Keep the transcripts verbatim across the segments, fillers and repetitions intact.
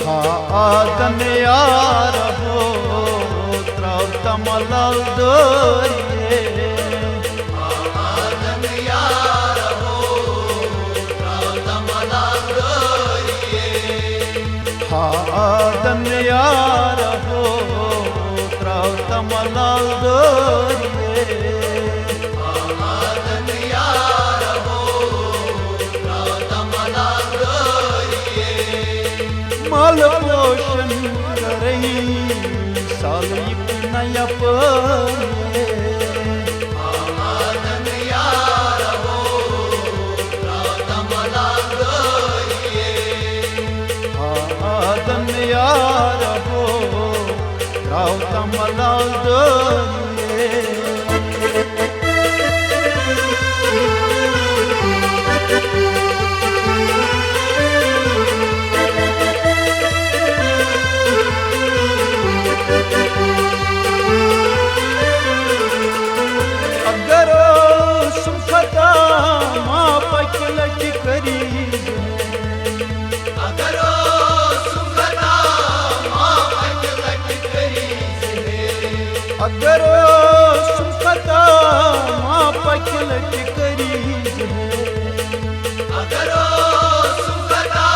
آدن یار ہو، تراو تملال دوریے۔ آدن یار ہو، تراو تملال دوریے۔ آدن یار ہو، تراو تملال دوریے۔ آدن یار ہو، تراو تملال دوریے۔ مال پوشن کرئی، سال یک نیا پوریے۔ آدن یار ہو، تراو تملال دوریے۔ آدن یار ہو، تراو تملال دوریے۔ اگر اوسم خطا، معاف اکہِ لٹہِ کریز۔ اگر اوسم خطا، معاف اکہِ لٹہِ کریز۔ اگر اوسم خطا، معاف اکہِ لٹہِ کریز۔ اگر اوسم خطا،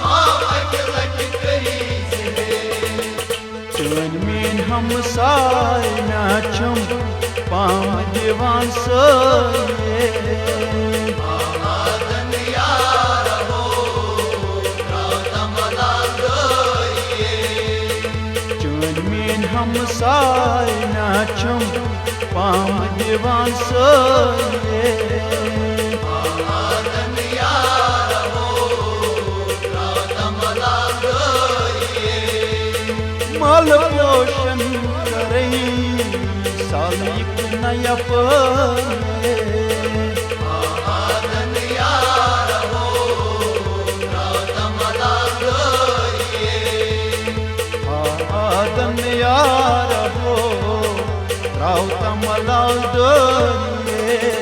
معاف اکہِ لٹہِ کریز۔ چٲنۍ میٲنۍ ہمساے، مےٚ چھُم پام دِوان سٲے۔ آدن یار ہو، تراو تملال دوریے۔ چٲنۍ میٲنۍ ہمساے، مےٚ چھُم پام دِوان سٲے۔ آدن یار ہو، تراو تملال دوریے۔ مال پوشن کرئی، سال یک نیا پوریے۔ آدن یار ہو، تراو تملال دوریے۔ آدن یار ہو، تراو تملال دوریے۔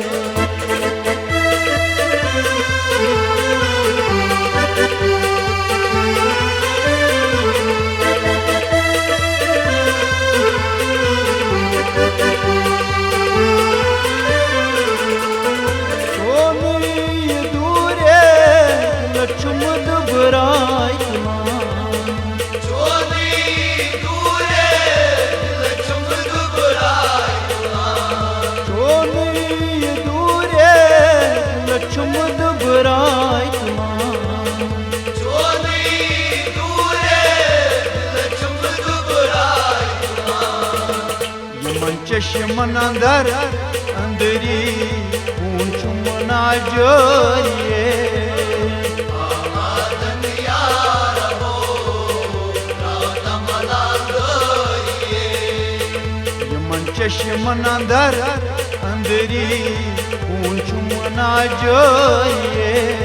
چونی دوریے، لچھم دبرائی تمام۔ چونی دوریے، لچھم دبرائی تمام۔ چونی دوریے، لچھم دبرائی تمام۔ چونی دوریے، لچھم دبرائی تمام۔ یمن چشمن اندر اندری، خوٗن چھُم وَنان جٲری۔ آدن یار ہو، تراو تملال دوریے۔ یمن چشمن اندر اندری، خوٗن چھُم وَنان جٲری۔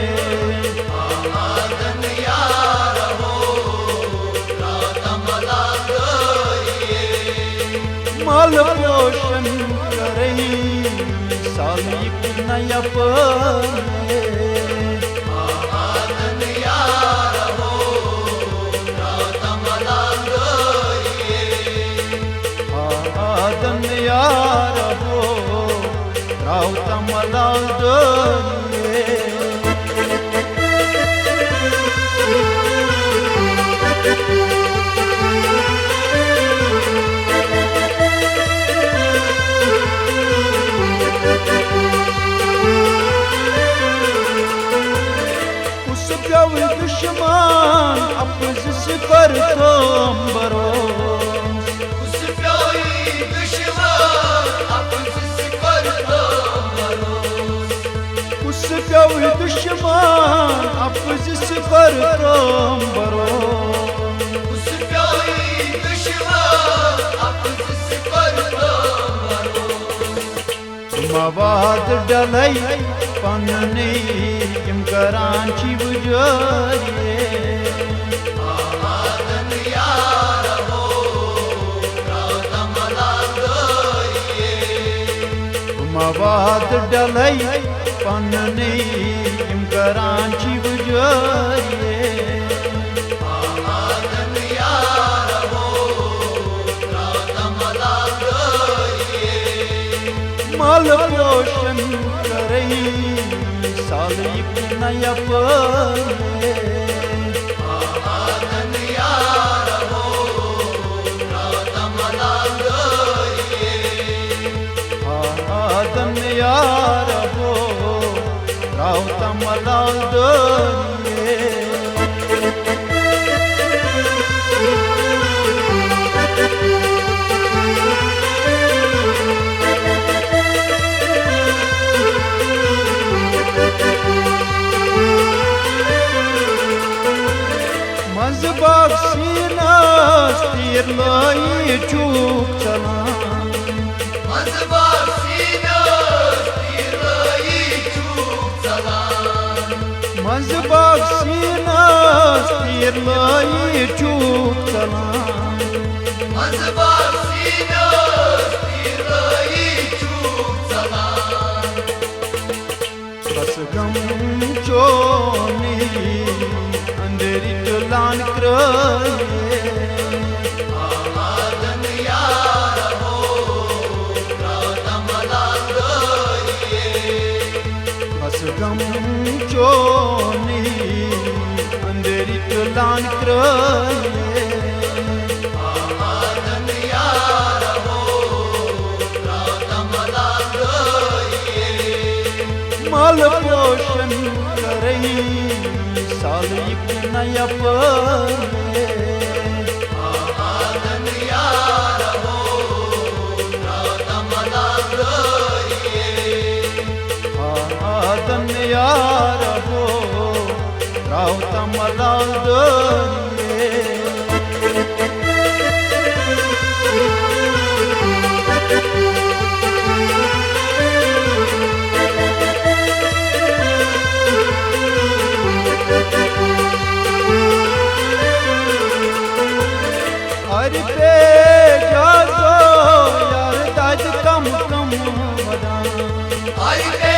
آدن یار ہو، تراو تملال دوریے۔ مال پوشن کرئی، سال یک نیا پوریے۔ آدن یار ہو، تراو تملال دوریے۔ آدن یار ہو، تراو تملال دوریے۔ کُس پیوٚو دُشمن اپُز سُہ کٔرتم بروس۔ کُس پیوٚو دُشمن اپُز سُہ کٔرتم بروس۔ کُس پیوٚو دُشمن اپُز سُہ کٔرتم بروس۔ کُس پیوٚو دُشمن اپُز سُہ کٔرتم بروس۔ مواد ڈلے پننی، یِم کران چھِ وجٲری۔ مواد ڈلے پننی، یِم کران چھِ وجٲری۔ روشن کرے، سال یہِ کِنہ یپٲرۍ۔ آدن یار ہو، تراو تملال دٲریے۔ منٛزٕ باغ سیٖنَس تیٖر لٲیِتھ چھُکھ ژَلان۔ منٛزٕ باغ سیٖنَس تیٖر لٲیِتھ چھُکھ ژَلان۔ منٛزٕ باغ سیٖنَس تیٖر لٲیِتھ چھُکھ ژَلان۔ منٛزٕ باغ سیٖنَس تیٖر لٲیِتھ چھُکھ ژَلان۔ بس غم چونی اندری تلان کرٲیِتھ۔ آدن یار ہو، تراو تملال دٲریے۔ بس غم چونی اندری تلان کرٲیِتھ۔ آدن یار ہو، تراو تملال دٲریے۔ مال پوشن کرے، سال یہِ کِنہ یپٲرۍ۔ آدن یار ہو، تراو تملال دٲریے۔ ارِ پے جازو یار دادِ کم کم ودان۔ ارِ پے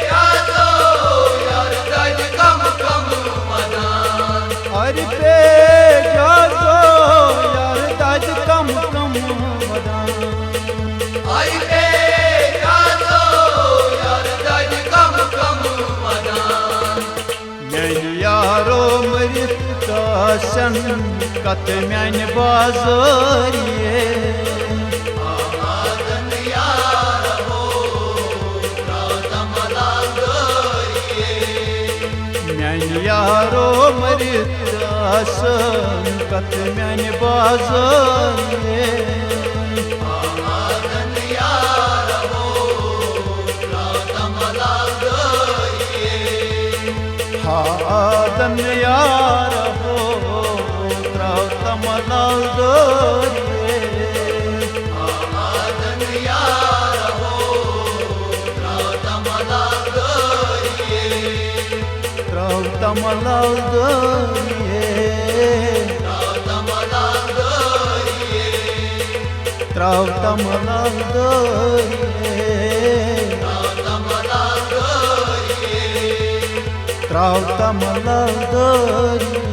جازو یار دادِ کم کم ودان۔ ارِ پے جازو یار دادِ کم کم ودان۔ ارِ پے جازو یار دادِ کم کم ودان۔ میانہِ یارو مٔرِتھ آسن کتھ میانہِ بازٲریے۔ آدن یار ہو، تراو تملال دٲریے۔ میانہِ یارو مٔرِتھ آسن کتھ میانہِ بازٲریے۔ آدن یار ہو، تراو تملال دٲریے۔ ہا آدن یار ہو، تراو تملال دٲریے۔ آدن یار ہو، تراو تملال دٲریے۔ تراو تملال دٲریے۔ تراو تملال دٲریے۔ تراو تملال دٲریے۔ تراو تملال دٲریے۔ تراو تملال دٲریے۔